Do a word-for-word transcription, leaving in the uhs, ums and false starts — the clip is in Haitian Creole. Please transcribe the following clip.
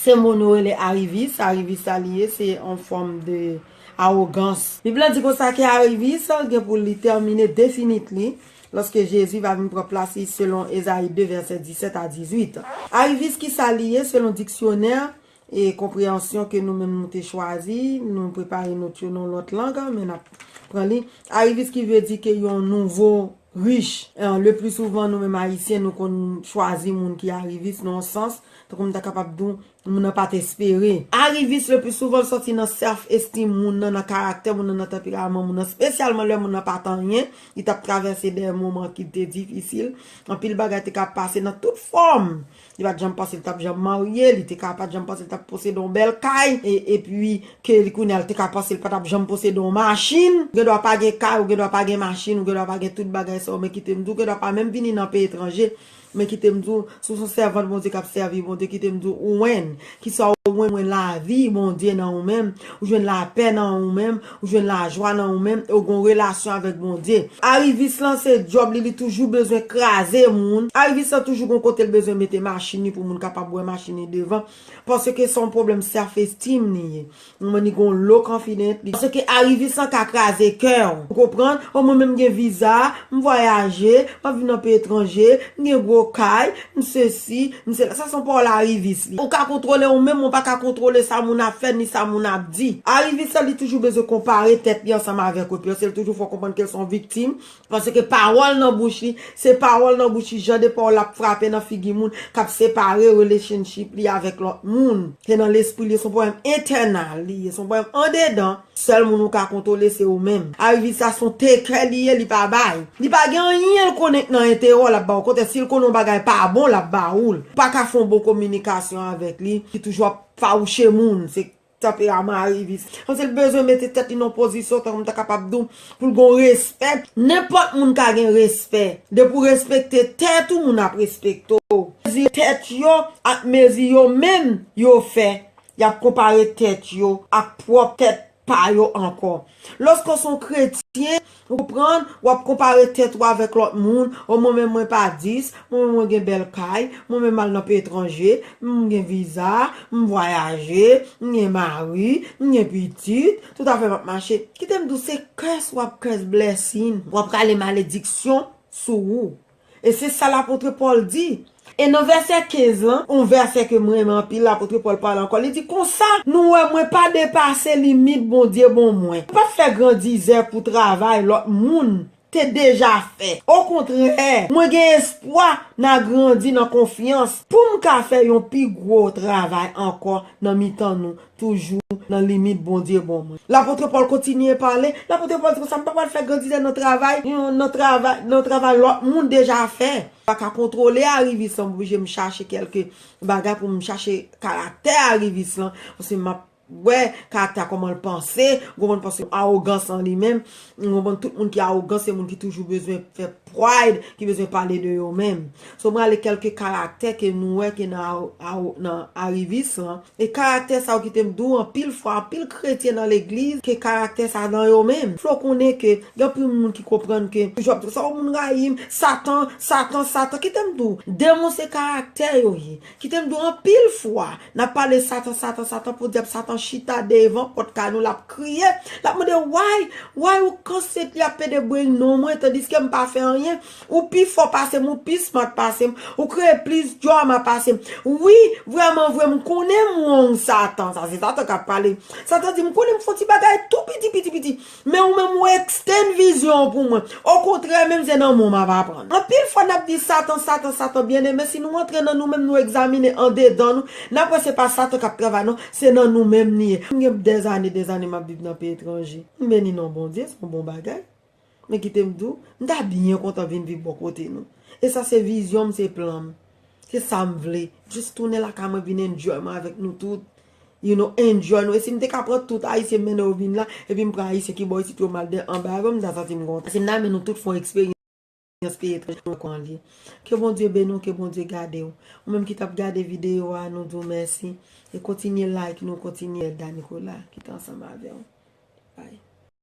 Se moun yo rele arivis. Arivis sa li ye, se yon fòm de awogans. Bib lan di konsa ke arivis gen pou li tèmine definitely lòske Jezi va vin pran plas li selon Ezayi de vèsè disèt a dizuit. Arivis ki sa li ye selon diksyonè e konpreyansyon ke nou menm nou te chwazi, nou prepare not yo nan lòt lang, men n ap pran li. Arivis ki vle di ke yon nouvo rich. Eh, le pli souvan, nou menm Ayisyen, nou konn chwazi moun ki arivis nan yon sans, tankou m ta kapab di w, moun nan pa t espere. Arivis, le pli souvan, l sòti nan self esteem moun nan, nan karaktè moun nan, nan tanperaman moun nan, espesyalman lè moun nan pa t anyen, li t ap travèse de moman ki te difisil, anpil bagay te ka pase nan tout fòm. Li pa t janm panse l t ap janm marye, li te ka pa t janm panse l t ap posede yon bèl kay, e, epi ke li kounye a l te ka panse l pa t ap janm posede yon machin. Ou gen dwa pa gen kay, ou gen dwa pa gen machin, ou gen dwa pa gen tout bagay sa yo, men kite m di w, ou gen dwa pa menm vini nan peyi etranje. Men kite m di w, si w se yon sèvant Bondye k ap sèvi Bondye, kite m di w, ou win, ki sa ou win, win lavi Bondye nan ou menm, ou jwenn lapè nan ou menm, ou jwenn lajwa nan ou menm, e ou gen yon relasyon avèk Bondye. Arivis lan se djòb li, li toujou bezwen kraze moun. Arivis lan toujou gon kote l bezwen mete machin li pou moun kapab wè machin li devan. Paske se yon pwoblèm self esteem li ye. Moun li gon low confident li. Paske arivis lan ka kraze kè w. Ou konprann? O mwen menm gen viza, m vwayaje, m ap viv nan peyi etranje, m gen gwo kay, m sesi, m sela. Sa se yon pawòl arivis li. Ou ka kontwole ou menm, ou pa ka kontwole sa moun ap fè, ni sa moun ap di. Arivis lan li toujou bezwen konpare tèt li ansanm avèk yo. Epi se l toujou fè w konprann ke l se yon viktim. Paske pawòl nan bouch li, se pawòl nan bouch li, jan de pawòl l ap frape nan figi moun k ap separe relationship li avèk lòt moun. Se nan lespri li, se yon pwoblèm entènal li ye, se yon pwoblèm andedan. Sèl moun ou ka kontwole se ou menm. Arivis sa se yon tekè li ye, li pa bay. Li pa gen anyen l konnen k nan enterè w l ap ba w. Okontrè, si l konnen yon bagay pa bon, l ap ba ou l. Ou pa ka fè yon bon kominikasyon avèk li, li toujou ap fawouche moun. Se tanperaman arivis. Kòmsi l bezwen mete tèt li nan pozisyon, tankou m ta kapab di w, pou l gon respè. Nenpòt moun ka gen respè. Depi w respekte tèt ou, moun ap respekte w. Mezi tèt yo ak mezi yo menm yo fè, y ap konpare tèt yo ak pwòp tèt pa yo ankò. Lòske w se yon kretyen, ou konprann, w ap konpare tèt ou avèk lòt moun. O mwen menm mwen pa dis, mwen menm mwen gen bèl kay, mwen menm m al nan peyi etranje, m gen viza, m vwayaje, m gen mari, m gen pitit, tout afè m ap mache. Kite m di w, se curse w ap curse blessing. W ap rale malediksyon sou ou. E se sa lapot Pòl di. E nan vèsè kenz lan, yon vèsè ke m renmen anpil, lapot Pòl pale ankò, li di konsa, nou wè mwen pa depase limit Bondye ban mwen. Mwen pa fè grandizè pou travay lòt moun te deja fè. Okontrè, mwen gen espwa n a grandi nan konfyans pou m ka fè yon pi gwo travay ankò nan mitan nou, toujou nan limit Bondye ban mwen. Lapot Pòl kontinye pale, lapot Pòl di konsa, m pa pral fè grandizè nan travay, nan travay, nan travay lòt moun deja fè. M pa ka kontwole arivis lan, m oblije m chache kèlke bagay pou m chache karaktè arivis lan, paske m ap wè karaktè a kòman l panse, ou konprann, paske awogans lan li menm, ou konprann, tout moun ki awogan se moun ki toujou bezwen fè pride, ki bezwen pale de yo menm. So, m rale kèlke karaktè ke nou wè ke nan, nan arivis lan. E karaktè sa yo kite m di w, anpil fwa, anpil kretyen nan legliz, ke karaktè sa nan yo menm. Fò w konnen ke gen anpil moun ki konprann ke toujou ap di sa, o moun rayi m, Satan, Satan, Satan. Kite m di w, demon se karaktè yo ye. Kite m di w, anpil fwa, n ap pale Satan, Satan, Satan, pou dyab Satan chita devan pòt kay nou, l ap kriye, l ap mande, why, why ou konstant li ap pede bring non mwen, tandiske m pa fè anyen, ou pi fò pase m, ou pi smart pase m, ou kreye plis drama pase m. Wi, vrèman vre, m konnen m wrong Satan, sa se Satan k ap pale. Satan di, m konnen m fè yon ti bagay tou piti, piti, piti. Men ou menm ou extend vizyon an pou mwen. Okontrè, menm se nan men w m ap aprann. Anpil fwa n ap di Satan, Satan, Satan, byeneme, si nou antre nan nou menm, nou egzamine andedan nou, n ap wè se pa Satan k ap travay non, se nan nou menm li ye. M gen dèzane, dèzane m ap viv nan peyi etranje. M beni non Bondye, se yon bon bagay. Men kite m di w, m ta byen kontan vin viv bò kote nou. E sa se vizyon m, se plan m. Se sa m vle. Jis tounen lakay mwen vin enjoy mwen avèk nou tout. You know, enjoy nou. E si m te ka pran tout Ayisyen m mennen yo vin la, epi m pran Ayisyen ki bò isit yo m al de anba yo, m ta santi m kontan. Paske m ta renmen nou tout fè yon eksperyans peyi etranje pou wè kòman l ye. Ke Bondye beni w, ke Bondye gade w. Ou menm ki t ap gade videyo a, nou di w mèsi. E kontinye like nou, kontinye èd Da Nicolas ki te ansanm avè w. Bye.